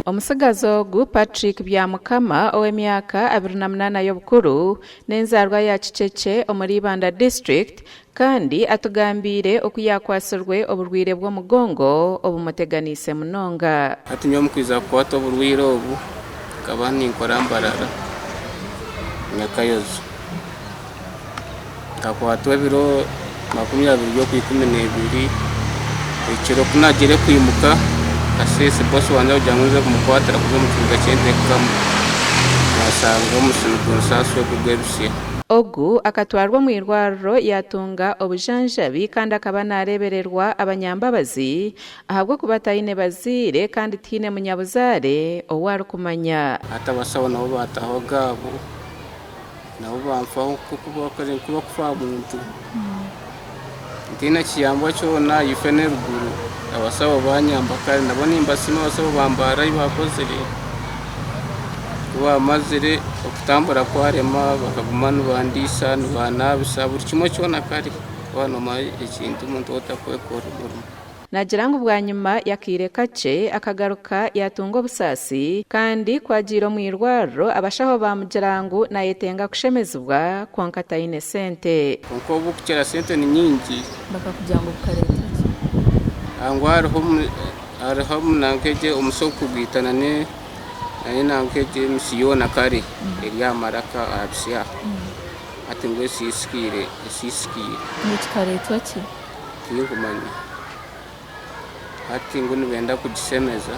Omutsigazi ogu, Patrick Byamukama ow'emyaka 28 y'obukuru, n'enzaarwa ya Kikyekye omuri Ibanda District kandi atugambiire oku yaakwatsirwe oburwaire bw'omugongo obumuteganiise munonga. Hati nyowe omu kwija kukwata oburwaire obu, nkaba ninkora Mbarara, Nyakayozi. Nkakwatwa ebiro 20 by'Okwikumineebiri, ekiro ku naagiire kwimuka kasheeshe bosi wangye kugira ngu nze kumukwatira kuza omu kibuga ky'enteekamo, naashanga omusiri gunsaasi ogu gw'ebisya. Ogu akatwarwa omu irwariro yaatunga obujanjabi kandi akaba naareebererwa abanyambabazi ahabw'okuba taine bazaire kandi tihaine munyabuzaare ou arikumanya. Hati abasaho nabo baataho agaabo. Nabo banfaho nk'oku bakufa aha muntu. Ntaine kiyambwa kyona ifo n'eruguru abasaho banyamba kare nabo nimbasiima abasaho bambarira ebi bakozire. Ku bamazire okutambura kwarema bakaguma nibandiisa, nibanabisa buri kimwe kyona kare waaba nomanya ekintu omuntu ou otakwekora omurimo. Naagira ngu bwanyima y'akaire kakye akagaruka yaatunga obusaasi kandi ku agiire omu irwariro abashaho baamugira ngu naayetenga kushemezibwa kwonka taine sente. Kwonka obu kukira sente ni nyingi. Bakakugira ngu bukareetwa ki? Ngu hariho hariho nanka egyo omusi ogukugwita na nanka egyo emisi yoona kare eri aha maraka aha bisya hati ngu esiisikaire esiisikaire. Ngu kikareetwa ki? Tinkumanya. Hati ngu nibenda kugishemeza.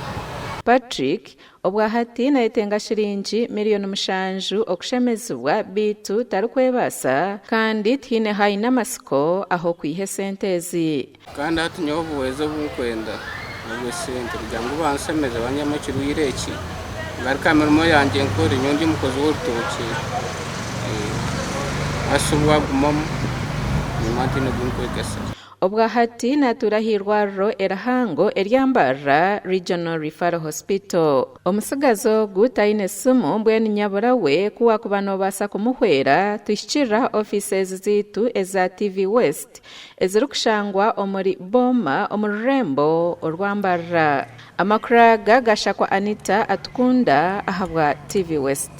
Patrick, obwahati nayetenga shiringi miriyoni mushanju okushemezibwa beitu tarikwebaasa kandi tihaine hu aine amatsiko ah'okwiha esente ezi. Kandi hati nyowe obuhwezi obu nkwenda n'obw'esente kugira ngu banshemeze banyihamu ekirwaire eki ngaruke aha mirimo yangye nkore. Nyowe ndi omukozi w'orutookye hati obwagumamu nimba ntaine ogu nkwegesa. Obwahati natuura ah'eirwariro erihango erya Mbarara Regional Referral Hospital. Omutsigazi ogu taine simu mbwenu nyabura we ku wakuba nobaasa kumuhwera tuhikirire aha ofiisi zaitu eza TV West ezirikushangwa omuri Boma omu rurembo orwa Mbarara. Amakuru aga gashakwa Anita Atukunda ahabwa TV West.